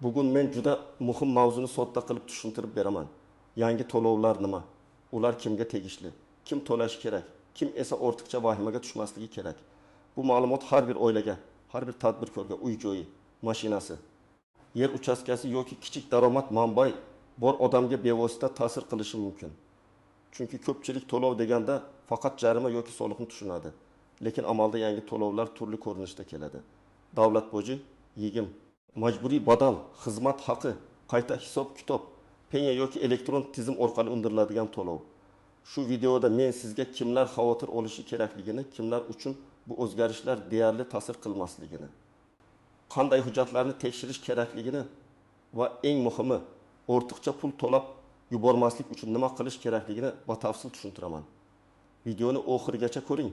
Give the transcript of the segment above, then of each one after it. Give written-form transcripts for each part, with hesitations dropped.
Bugun men juda muhim mavzuni sodda qilib tushuntirib beraman. Yangi to'lovlar nima? Ular kimga tegishli? Kim to'lashi kerak? Kim esa ortiqcha vahimaga tushmasligi kerak? Bu ma'lumot har bir oilaga, har bir tadbirkorga, uy-joyi, mashinasi, yer uchastkasi yoki kichik daromad manbai bor odamga bevosita ta'sir qilishi mumkin. Chunki ko'pchilik to'lov deganda faqat jarima yoki soliqni tushunadi. Lekin amalda yangi to'lovlar turli ko'rinishda keladi. Davlat boji, yig'im, majburiy badal, xizmat haqi, qayta hisob-kitob, penya yoki elektron tizim orqali undiriladigan to'lov. Shu videoda men sizga kimlar xavotir olishi kerakligini, kimlar uchun bu o'zgarishlar deyarli ta'sir qilmasligini, qanday hujjatlarni tekshirish kerakligini va eng muhimi, ortiqcha pul to'lab yubormaslik uchun nima qilish kerakligini batafsil tushuntiraman. Videoni oxirigacha ko'ring,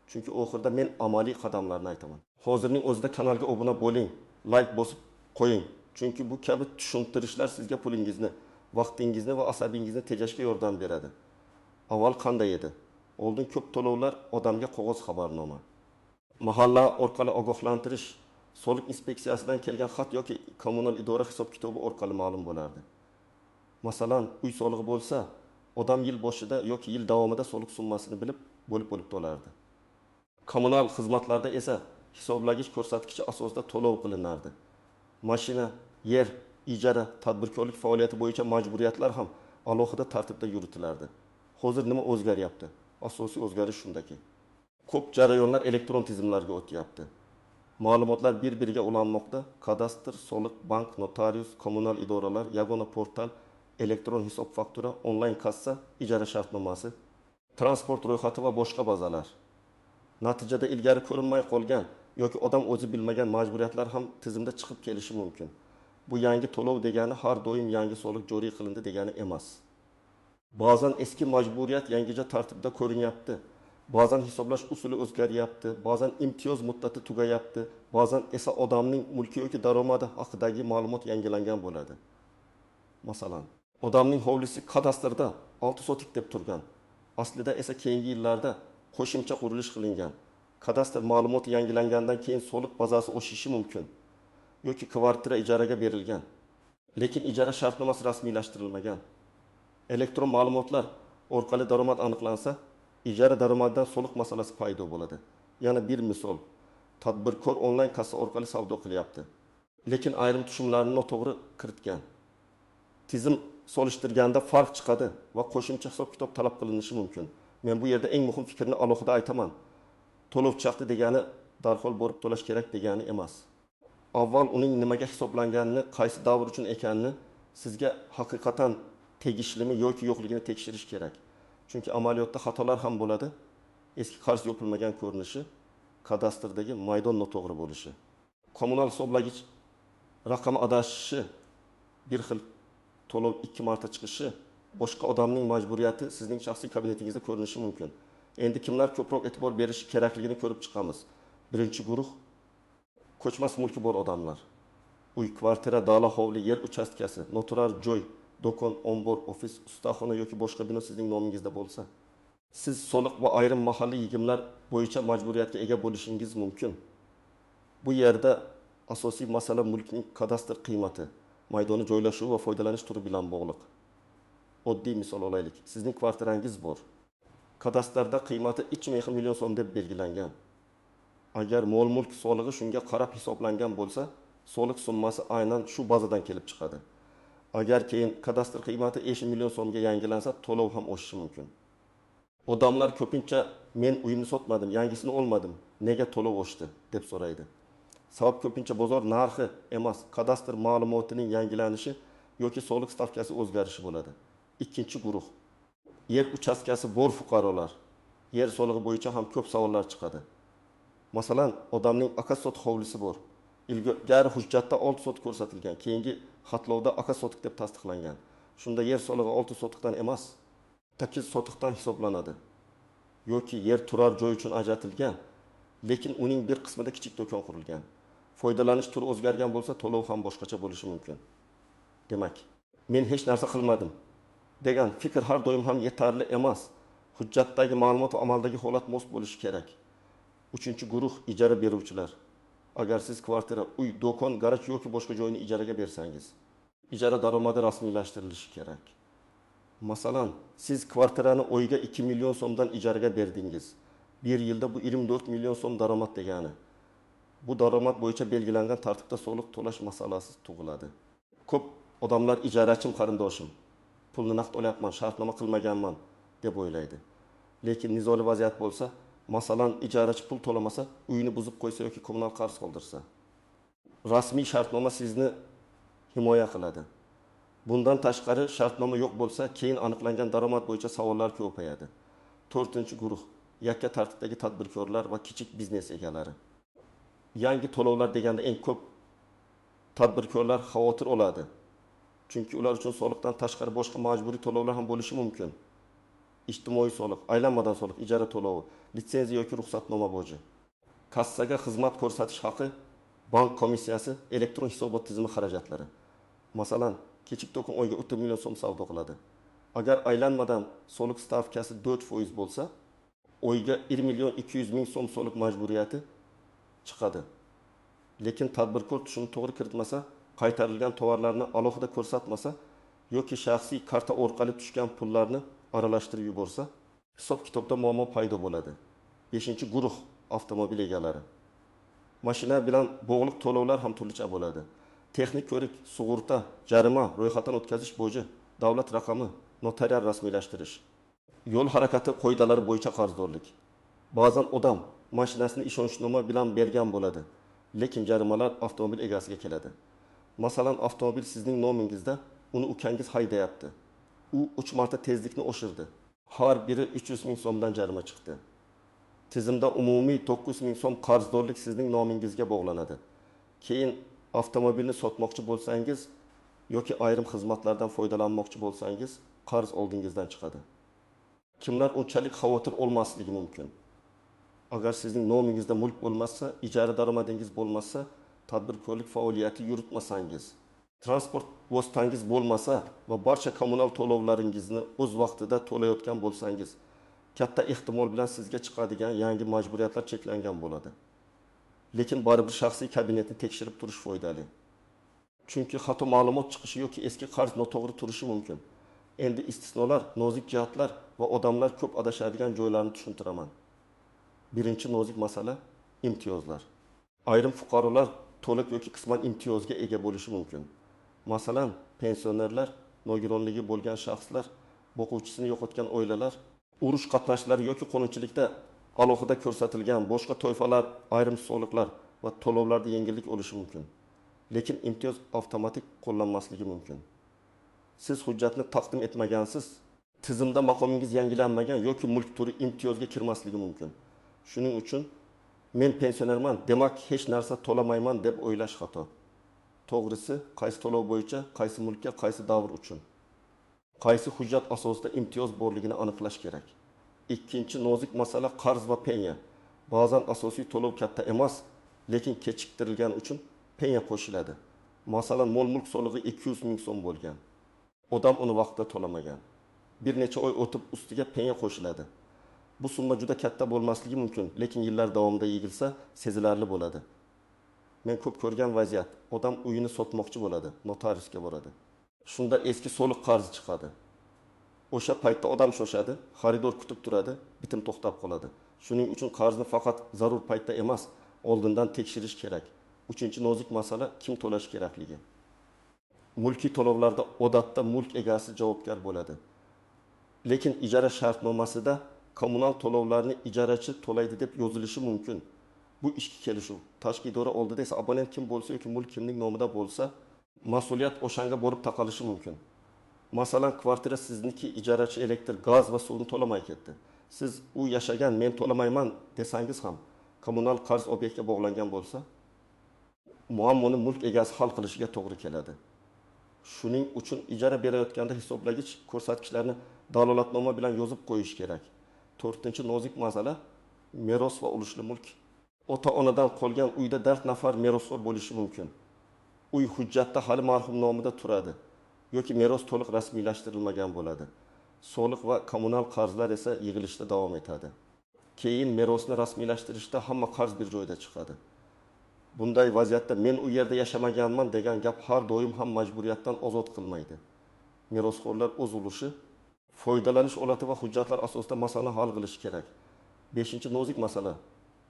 chunki oxirida men amaliy qadamlarni aytaman. Hozirning o'zida kanalga obuna bo'ling, like bosib qo'ying, chunki bu kabi tushuntirishlar sizga pulingizni, vaqtingizni va asabingizni tejashga yordam beradi. Avval qanday edi? Oldin ko'p to'lovlar odamga qog'oz xabarnoma, mahalla orqali ogohlantirish, soliq inspeksiyasidan kelgan xat yoki kommunal idora hisob-kitobi orqali ma'lum bo'lardi. Masalan, uy solig'i bo'lsa, odam yil boshida yoki yil davomida soliq summasini bilib, bo'lib-bo'lib to'lardi. Kommunal xizmatlarda esa hisoblagich ko'rsatkichi asosida to'lov qilinardi. Mashina, yer, ijara, tadbirkorlik faoliyati bo'yicha majburiyatlar ham alohida tartibda yuritilardi. Hozir nima o'zgaryapti? Asosiy o'zgarish shundaki, ko'p jarayonlar elektron tizimlarga o'tyapti. Ma'lumotlar bir-biriga ulanmoqda. Kadastr, soliq, bank, notarius, kommunal idoralar, yagona portal, elektron hisob-faktura, onlayn kassa, ijara shartnomasi, transport ro'yxati va boshqa bazalar. Natijada ilgari ko'rinmay qolgan yoki odam o'zi bilmagan majburiyatlar ham tizimda chiqib kelishi mumkin. Bu yangi to'lov degani har doim yangi soliq joriy qilindi degani emas. Ba'zan eski majburiyat yangicha tartibda ko'rinyapti. Ba'zan hisoblash usuli o'zgaryapti, ba'zan imtiyoz muddati tugayapti, ba'zan esa odamning mulki yoki daromadi haqidagi ma'lumot yangilangan bo'ladi. Masalan, odamning hovlisi kadastrda 6 sotik deb turgan. Aslida esa keyingi yillarda qo'shimcha qurilish qilingan. Kadastr ma'lumoti yangilangandan keyin soliq bazasi oshishi mumkin yoki kvartira ijaraga berilgan, lekin ijara shartnomasi rasmiylashtirilmagan. Elektron ma'lumotlar orqali daromad aniqlansa, ijara daromadidan soliq masalasi paydo bo'ladi. Yana bir misol, tadbirkor onlayn kassa orqali savdo qilyapti, lekin ayrim tushumlarni noto'g'ri kiritgan. Tizim solishtirganda farq chiqadi va qo'shimcha hisob-kitob talab qilinishi mumkin. Men bu yerda eng muhim fikrni alohida aytaman. To'lov chiqdi degani darhol borib to'lash kerak degani emas. Avval uning nimaga hisoblanganini, qaysi davr uchun ekanini, sizga haqiqatan tegishlimi yoki yo'qligini tekshirish kerak. Chunki amaliyotda xatolar ham bo'ladi. Eski qarz yopilmagan ko'rinishi, kadastrdagi maydon noto'g'ri bo'lishi, kommunal hisoblagich raqami adashishi, bir xil to'lov 2 marta chiqishi, boshqa odamning majburiyati sizning shaxsiy kabinetingizda ko'rinishi mumkin. Endi kimlar ko'proq e'tibor berishi kerakligini ko'rib chiqamiz. Birinchi guruh ko'chmas mulki bor odamlar. Uy, kvartira, dala, hovli, yer uchastkasi, noturar joy, do'kon, ombor, ofis, ustaxona yoki boshqa bino sizning nomingizda bo'lsa, siz soliq va ayrim mahalliy yig'imlar bo'yicha majburiyatga ega bo'lishingiz mumkin. Bu yerda asosiy masala mulkning kadastr qiymati, maydoni joylashuvi va foydalanish turi bilan bog'liq. Oddiy misol olaylik. Sizning kvartirangiz bor. Kadastrda qiymati 2,5 million so'm deb belgilangan. Agar mol-mulk solig'i shunga qarab hisoblangan bo'lsa, soliq summasi aynan shu bazadan kelib chiqadi. Agar keyin kadastr qiymati 5 million so'mga yangilansa, to'lov ham oshishi mumkin. Odamlar ko'pincha men uyimni sotmadim, yangisini olmadim, nega to'lov oshdi deb so'raydi. Sabab ko'pincha bozor narxi emas, kadastr ma'lumotining yangilanishi yoki soliq stavkasi o'zgarishi bo'ladi. Ikkinchi guruh yer uchastkasi bor fuqarolar. Yer solig'i bo'yicha ham ko'p savollar chiqadi. Masalan, odamning aka sot hovlisi bor. Ilgari hujjatda 6 sotik ko'rsatilgan, keyingi xatlovda aka sotik deb tasdiqlangan. Shunda yer solig'i 6 sotikdan emas, 8 sotikdan hisoblanadi. Yoki yer turar joy uchun ajratilgan, lekin uning bir qismida kichik do'kon qurilgan. Foydalanish turi o'zgargan bo'lsa, to'lov ham boshqacha bo'lishi mumkin. Demak, men hech narsa qilmadim degan fikr har doim ham yetarli emas. Hujjatdagi ma'lumot va amaldagi holat mos bo'lishi kerak. Uchinchi guruh ijara beruvchilar. Agar siz kvartira, uy, do'kon, garaj yoki boshqa joyni ijaraga bersangiz, ijara daromadi rasmiylashtirilishi kerak. Masalan, siz kvartirani oyiga 2 million so'mdan ijaraga berdingiz. Bir yilda bu 24 million so'm daromad degani. Bu daromad bo'yicha belgilangan tartibda soliq to'lash masalasi tug'iladi. Ko'p odamlar ijarachim qarindoshim, pulni naqd olyapman, shartnoma qilmaganman deb o'ylaydi. Lekin nizoli vaziyat bo'lsa, masalan, ijarachi pul to'lamasa, uyini buzib qo'ysa yoki kommunal qarz qoldirsa, rasmiy shartnoma sizni himoya qiladi. Bundan tashqari shartnoma yo'q bo'lsa, keyin aniqlangan daromad bo'yicha savollar ko'payadi. To'rtinchi guruh yakka tartibdagi tadbirkorlar va kichik biznes egalari. Yangi to'lovlar deganda eng ko'p tadbirkorlar xavotir oladi. Chunki ular uchun soliqdan tashqari boshqa majburiy to'lovlar ham bo'lishi mumkin. Ijtimoiy soliq, aylanmadan soliq, ijara to'lovi, litsenziya yoki ruxsatnoma boji, kassaga xizmat ko'rsatish haqi, bank komissiyasi, elektron hisobot tizimi xarajatlari. Masalan, kichik do'kon oyiga 30 million so'm savdo qiladi. Agar aylanmadan soliq stavkasi 4% bo'lsa, oyiga 1 million 200 ming so'm soliq majburiyati chiqadi. Lekin tadbirkor tushumni to'g'ri kiritmasa, qaytarilgan tovarlarni alohida ko'rsatmasa yoki shaxsiy karta orqali tushgan pullarni aralashtirib yuborsa, hisob-kitobda muammo paydo bo'ladi. 5-guruh avtomobil egalari. Mashina bilan bog'liq to'lovlar ham turlicha bo'ladi. Texnik ko'rik, sug'urta, jarima, ro'yxatdan o'tkazish boji, davlat raqami, notarial rasmiylashtirish. Yo'l harakati qoidalari bo'yicha qarzdorlik. Ba'zan odam mashinasini ishonchnoma bilan bergan bo'ladi, lekin jarimalar avtomobil egasiga keladi. Masalan, avtomobil sizning nomingizda, uni ukangiz haydayapti. U 3 marta tezlikni oshirdi. Har biri 300 ming so'mdan jarima chiqdi. Tizimda umumiy 900 ming so'm qarzdorlik sizning nomingizga bog'lanadi. Keyin avtomobilni sotmoqchi bo'lsangiz yoki ayrim xizmatlardan foydalanmoqchi bo'lsangiz, qarz oldingizdan chiqadi. Kimlar unchalik xavotir olmasligi mumkin? Agar sizning nomingizda mulk bo'lmasa, ijara daromadingiz bo'lmasa, tadbirkorlik faoliyati yuritmasangiz, transport vositangiz bo'lmasa va barcha kommunal to'lovlaringizni o'z vaqtida to'layotgan bo'lsangiz, katta ehtimol bilan sizga chiqadigan yangi majburiyatlar cheklangan bo'ladi. Lekin baribir shaxsiy kabinetni tekshirib turish foydali. Chunki xato ma'lumot chiqishi yoki eski qarz noto'g'ri turishi mumkin. Endi istisnolar, nozik jihatlar va odamlar ko'p adashadigan joylarni tushuntiraman. Birinchi nozik masala imtiyozlar. Ayrim fuqarolar to'liq yoki qisman imtiyozga ega bo'lishi mumkin. Masalan, pensionerlar, nogironligi bo'lgan shaxslar, boquvchisini yo'qotgan oilalar, urush qatnashchilari yoki qonunchilikda alohida ko'rsatilgan boshqa toifalar ayrim soliqlar va to'lovlarda yengillik olishi mumkin. Lekin imtiyoz avtomatik qo'llanmasligi mumkin. Siz hujjatni taqdim etmagansiz, tizimda maqomingiz yangilanmagan yoki mulk turi imtiyozga kirmasligi mumkin. Shuning uchun men pensionerman, demak hech narsa to'lamayman deb o'ylash xato. To'g'risi, qaysi to'lov bo'yicha, qaysi mulkka, qaysi davr uchun, qaysi hujjat asosida imtiyoz borligini aniqlash kerak. Ikkinchi nozik masala qarz va penya. Ba'zan asosiy to'lov katta emas, lekin kechiktirilgani uchun penya qo'shiladi. Masalan, mol-mulk solig'i 200 ming so'm bo'lgan. Odam uni vaqtida to'lamagan. Bir necha oy o'tib ustiga penya qo'shiladi. Bu summa juda katta bo'lmasligi mumkin, lekin yillar davomida yig'ilsa sezilarli bo'ladi. Men ko'p ko'rgan vaziyat, odam uyini sotmoqchi bo'ladi, notariusga boradi. Shunda eski soliq qarzi chiqadi. O'sha paytda odam shoshadi, xaridor kutib turadi, bitim to'xtab qoladi. Shuning uchun qarzni faqat zarur paytda emas, oldindan tekshirish kerak. Uchinchi nozik masala kim to'lashi kerakligi. Mulkiy to'lovlarda odatda mulk egasi javobgar bo'ladi. Lekin ijara shartnomasida kommunal to'lovlarni ijarachi to'laydi deb yozilishi mumkin. Bu ichki kelishuv. Tashqi idora oldida esa abonent kim bo'lsa yoki mulk kimning nomida bo'lsa, mas'uliyat o'shanga borib taqalishi mumkin. Masalan, kvartira sizniki, ijarachi elektr, gaz va suvni to'lamay ketdi. Siz u yashagan, men to'lamayman desangiz ham kommunal qarz obyektga bog'langan bo'lsa, muammoni mulk egasi hal qilishiga to'g'ri keladi. Shuning uchun ijara berayotganda hisoblagich ko'rsatkichlarni dalolatnoma bilan yozib qo'yish kerak. To'rtinchi nozik masala meros va ulushli mulk. Ota-onadan qolgan uyda 4 nafar merosxo'r bo'lishi mumkin. Uy hujjatda hali marhum nomida turadi yoki meros to'liq rasmiylashtirilmagan bo'ladi. Soliq va kommunal qarzlar esa yig'ilishda davom etadi. Keyin merosni rasmiylashtirishda hamma qarz bir joyda chiqadi. Bunday vaziyatda men u yerda yashamaganman degan gap har doim ham majburiyatdan ozod qilmaydi. Merosxo'rlar o'z ulushi, foydalanish holati va hujjatlar asosida masalani hal qilishi kerak. Beshinchi nozik masala: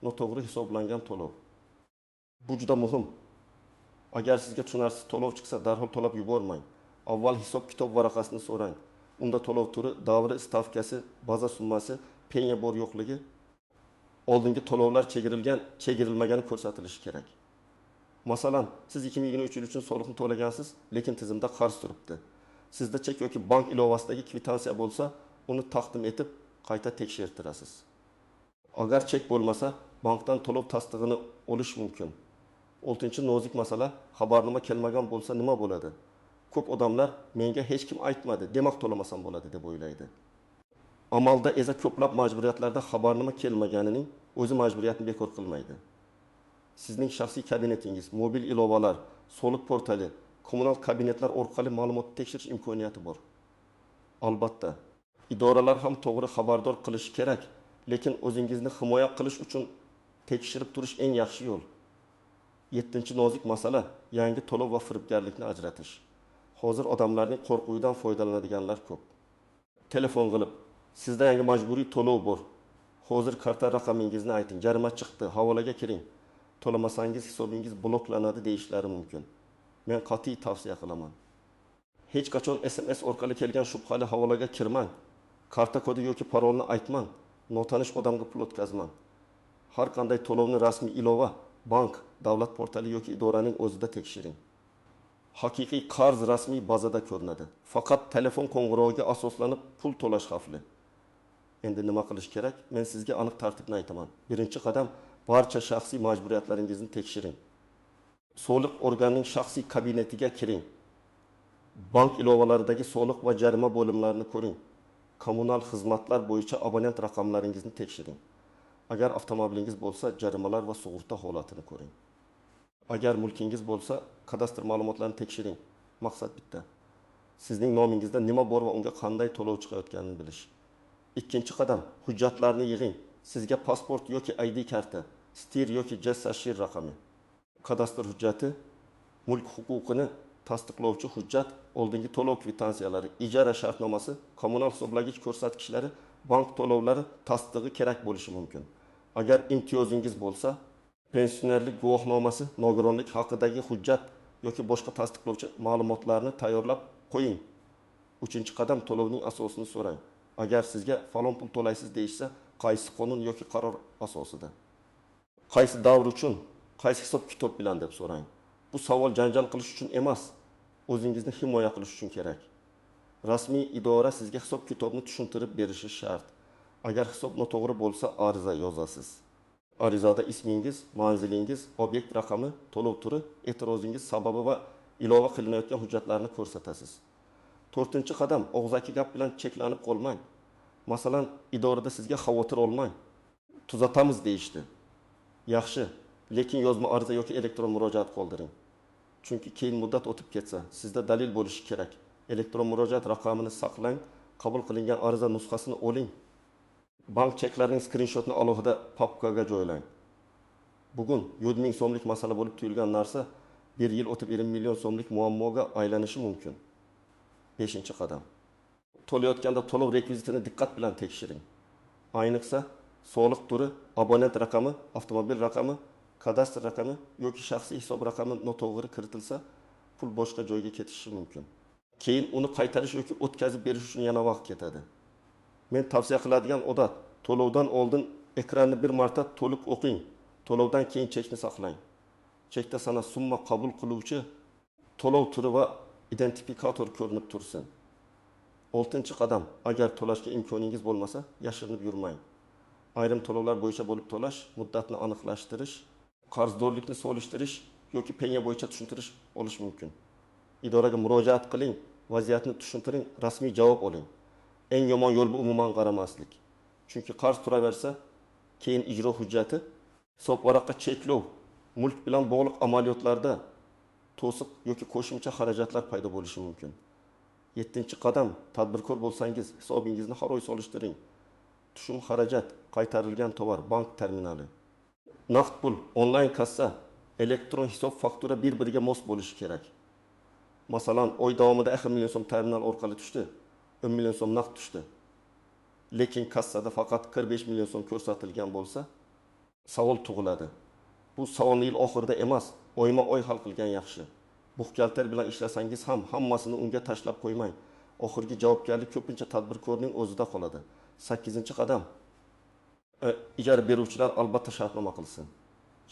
noto'g'ri hisoblangan to'lov. Bu juda muhim. Agar sizga tushunarsiz to'lov chiqsa, darhol to'lab yubormang. Avval hisob kitob varaqasini so'rang. Unda to'lov turi, davri, stavkasi, baza summasi, penya bor yo'qligi, oldingi to'lovlar chegirilgan, chegirilmagani ko'rsatilishi kerak. Masalan, siz 2023 yil uchun soliqni to'lagansiz, lekin tizimda qarz turibdi. Sizda chek yoki bank ilovasidagi kvitansiya bo'lsa, uni taqdim etib qayta tekshirtirasiz. Agar chek bo'lmasa, bankdan to'lov tasdig'ini olish mumkin. Oltinchi nozik masala: xabarnoma kelmagan bo'lsa nima bo'ladi? Ko'p odamlar menga hech kim aytmadi, demak to'lamasam bo'ladi deb o'ylaydi. Amalda esa ko'plab majburiyatlarda xabarnoma kelmaganining o'zi majburiyatni bekor qilmaydi. Sizning shaxsiy kabinetingiz, mobil ilovalar, soliq portali, kommunal kabinetlar orqali ma'lumotni tekshirish imkoniyati bor. Albatta, idoralar ham to'g'ri xabardor qilishi kerak, lekin o'zingizni himoya qilish uchun tekshirib turish eng yaxshi yo'l. Yettinchi nozik masala: yangi to'lov va firibgarlikni ajratish. Hozir odamlarning qo'rquvidan foydalanadiganlar ko'p. Telefon qilib, sizda yangi majburiy to'lov bor. Hozir karta raqamingizni ayting, jarima chiqdi, havolaga kiring. To'lamasangiz hisobingiz bloklanadi deyishlari mumkin. Men qat'iy tavsiya qilaman. Hech qachon SMS orqali kelgan shubhali havolaga kirmang. Karta kodi yoki parolni aytmang. Notanish odamga pul o'tkazmang. Har qanday to'lovni rasmiy ilova, bank, davlat portali yoki idoraning o'zida tekshiring. Haqiqiy qarz rasmiy bazada ko'rinadi. Faqat telefon qo'ng'irog'iga asoslanib pul to'lash xavfli. Endi nima qilish kerak? Men sizga aniq tartibni aytaman. Birinchi qadam: barcha shaxsiy majburiyatlaringizni tekshiring. Soliq organining shaxsiy kabinetiga kiring. Bank ilovalaridagi soliq va jarima bo'limlarini ko'ring. Kommunal xizmatlar bo'yicha abonent raqamlaringizni tekshiring. Agar avtomobilingiz bo'lsa, jarimalar va sug'urta holatini ko'ring. Agar mulkingiz bo'lsa, kadastr ma'lumotlarini tekshiring. Maqsad bitta: sizning nomingizda nima bor va unga qanday to'lov chiqayotganini bilish. Ikkinchi qadam: hujjatlarni yig'ing. Sizga pasport yoki ID karta, STIR yoki JSShir raqami, kadastr hujjati, mulk huquqini tasdiqlovchi hujjat, oldingi to'lov kvitansiyalari, ijara shartnomasi, kommunal hisoblagich ko'rsatkichlari, bank to'lovlari tasdig'i kerak bo'lishi mumkin. Agar imtiyozingiz bo'lsa, pensionerlik guvohnomasi, nogironlik haqidagi hujjat yoki boshqa tasdiqlovchi ma'lumotlarni tayyorlab qo'ying. Uchinchi qadam: to'lovning asosini so'rang. Agar sizga falon pul to'laysiz deyishsa, qaysi qonun yoki qaror asosida? Qaysi davr uchun, qaysi hisob kitob bilan deb so'rang. Bu savol janjal qilish uchun emas, o'zingizni himoya qilish uchun kerak. Rasmiy idora sizga hisob kitobni tushuntirib berishi shart. Agar hisob noto'g'ri bo'lsa, ariza yozasiz. Arizada ismingiz, manzilingiz, obyekt raqami, to'lov turi, e'tirozingiz sababi va ilova qilinayotgan hujjatlarni ko'rsatasiz. To'rtinchi qadam: og'zaki gap bilan cheklanib qolmang. Masalan, idorada sizga xavotir olmang, tuzatamiz deyishdi. Yaxshi, lekin yozma ariza yoki elektron murojaat qoldiring. Chunki keyin muddat o'tib ketsa, sizda dalil bo'lishi kerak. Elektron murojaat raqamini saqlang, qabul qilingan ariza nusxasini oling. Bank cheklarining skrinshotini alohida papkaga joylang. Bugun 100 ming so'mlik masala bo'lib tuyulgan narsa bir yil o'tib 20 million so'mlik muammoga aylanishi mumkin. Beshinchi qadam: to'layotganda to'lov rekvizitini diqqat bilan tekshiring. Ayniqsa, soliq turi, abonent raqami, avtomobil raqami, kadastr raqami yoki shaxsiy hisob raqami noto'g'ri kiritilsa, pul boshqa joyga ketishi mumkin. Keyin uni qaytarish yoki o'tkazib berish uchun yana vaqt ketadi. Men tavsiya qiladigan odat: to'lovdan oldin ekranni bir marta to'liq o'qing. To'lovdan keyin chekni saqlang. Chekda sana, summa, qabul qiluvchi, to'lov turi va identifikator ko'rinib tursin. Oltinchi qadam: agar to'lashga imkoningiz bo'lmasa, yashirinib yurmang. Ayrim to'lovlar bo'yicha bo'lib to'lash, muddatni aniqlashtirish, qarzdorlikni solishtirish yoki penya bo'yicha tushuntirish olish mumkin. Idoraga murojaat qiling, vaziyatni tushuntiring, rasmiy javob oling. Eng yomon yo'l bu umuman qaramaslik. Chunki qarz turaversa, keyin ijro hujjati, hisob varaqa cheklov, mulk bilan bog'liq amaliyotlarda to'siq yoki qo'shimcha xarajatlar paydo bo'lishi mumkin. Yettinchi qadam: tadbirkor bo'lsangiz, hisobingizni har oy solishtiring. Tushum xarajat, qaytarilgan tovar, bank terminali, naqd pul, onlayn kassa, Elektron hisob-faktura bir-biriga mos bo'lishi kerak. Masalan, oy davomida 2 million so'm terminal orqali tushdi, 10 million so'm naqd tushdi. Lekin kassada faqat 45 million so'm ko'rsatilgan bo'lsa, savol tug'iladi. Bu savolni yil oxirida emas, oyma-oy hal qilgan yaxshi. Buxgalter bilan ishlasangiz ham hammasini unga tashlab qo'ymang. Oxirgi javobgarlik ko'pincha tadbirkorning o'zida qoladi. 8-qadam. Ijara beruvchilar albatta shartnoma qilsin.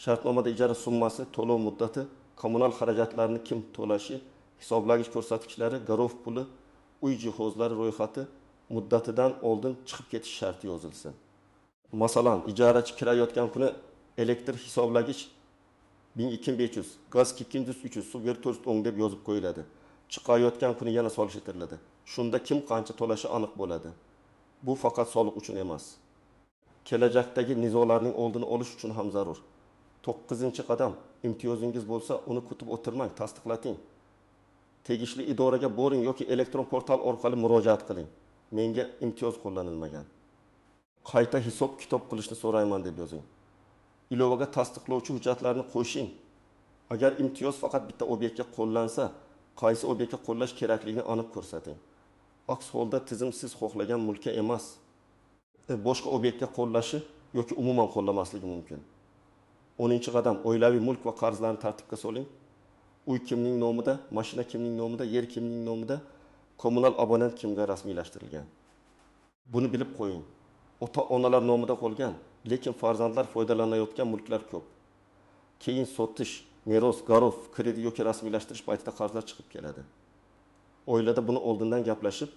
Shartnomada ijara summasi, to'lov muddati, kommunal xarajatlarni kim to'lashi, hisoblagich ko'rsatkichlari, garov puli, uy jihozlari ro'yxati, muddatidan oldin chiqib ketish sharti yozilsin. Masalan, ijarachi kirayotgan kuni elektr hisoblagich 1200, gaz 2300, suv 410 deb yozib qo'yiladi. Chiqayotgan kuni yana solishtiriladi. Shunda kim qancha to'lashi aniq bo'ladi. Bu faqat soliq uchun emas, kelajakdagi nizolarning oldini olish uchun ham zarur. 9-qadam. Imtiyozingiz bo'lsa, uni kutib o'tirmang, tasdiqlating. Tegishli idoraga boring yoki elektron portal orqali murojaat qiling. Menga imtiyoz qo'llanilmagan. Qayta hisob-kitob qilishni so'rayman deb yozing. Ilovaga tasdiqlovchi hujjatlarni qo'shing. Agar imtiyoz faqat bitta obyektga qo'llansa, qaysi obyektga qo'llash kerakligini aniq ko'rsating. Aks holda tizim siz xohlagan mulkka emas, boshqa obyektga qo'llashi yoki umuman qo'llamasligi mumkin. 10-qadam. Oilaviy mulk va qarzlarni tartibga soling. Uy kimning nomida, mashina kimning nomida, yer kimning nomida, kommunal abonent kimga rasmiylashtirilgan. Buni bilib qo'ying. Ota-onalar nomida qolgan, lekin farzandlar foydalanayotgan mulklar ko'p. Keyin sotish, meros, garov, kredit yoki rasmiylashtirish paytida qarzlar chiqib keladi. Oilada buni oldindan gaplashib,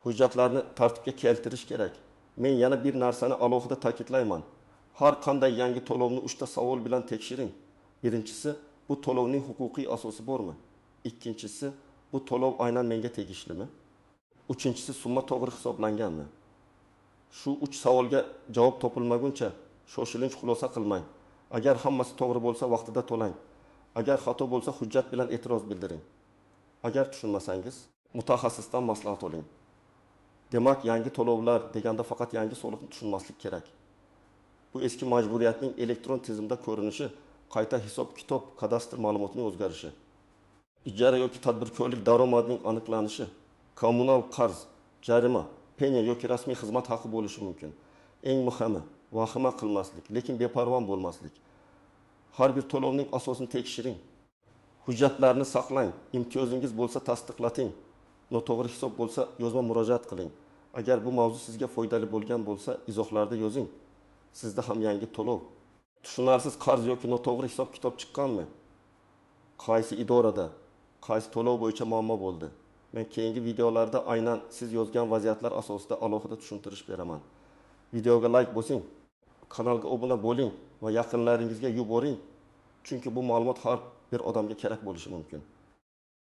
hujjatlarni tartibga keltirish kerak. Men yana bir narsani alohida ta'kidlayman. Har qanday yangi to'lovni 3 ta savol bilan tekshiring. Birinchisi, bu to'lovning huquqiy asosi bormi? Ikkinchisi, bu to'lov aynan menga tegishlimi? Uchinchisi, summa to'g'ri hisoblanganmi? Shu 3 savolga javob topilmaguncha shoshilinch xulosa qilmang. Agar hammasi to'g'ri bo'lsa, vaqtida to'lang. Agar xato bo'lsa, hujjat bilan e'tiroz bildiring. Agar tushunmasangiz, mutaxassisdan maslahat oling. Demak, yangi to'lovlar deganda faqat yangi soliqni tushunmaslik kerak. Bu eski majburiyatning elektron tizimda ko'rinishi, qayta hisob-kitob, kadastr ma'lumotining o'zgarishi, ijara yoki tadbirkorlik daromadining aniqlanishi, kommunal qarz, jarima, penya yoki rasmiy xizmat haqi bo'lishi mumkin. Eng muhimi, vahima qilmaslik, lekin beparvo bo'lmaslik. Har bir to'lovning asosini tekshiring. Hujjatlarni saqlang, imtiyozingiz bo'lsa tasdiqlating. Noto'g'ri hisob bo'lsa yozma murojaat qiling. Agar bu mavzu sizga foydali bo'lgan bo'lsa, izohlarda yozing. Sizda ham yangi to'lov, tushunarsiz qarz yoki noto'g'ri hisob-kitob chiqqanmi? Qaysi idorada, qaysi to'lov bo'yicha muammo bo'ldi? Men keyingi videolarda aynan siz yozgan vaziyatlar asosida alohida tushuntirish beraman. Videoga like bosing, kanalga obuna bo'ling va yaqinlaringizga yuboring. Chunki bu ma'lumot har bir odamga kerak bo'lishi mumkin.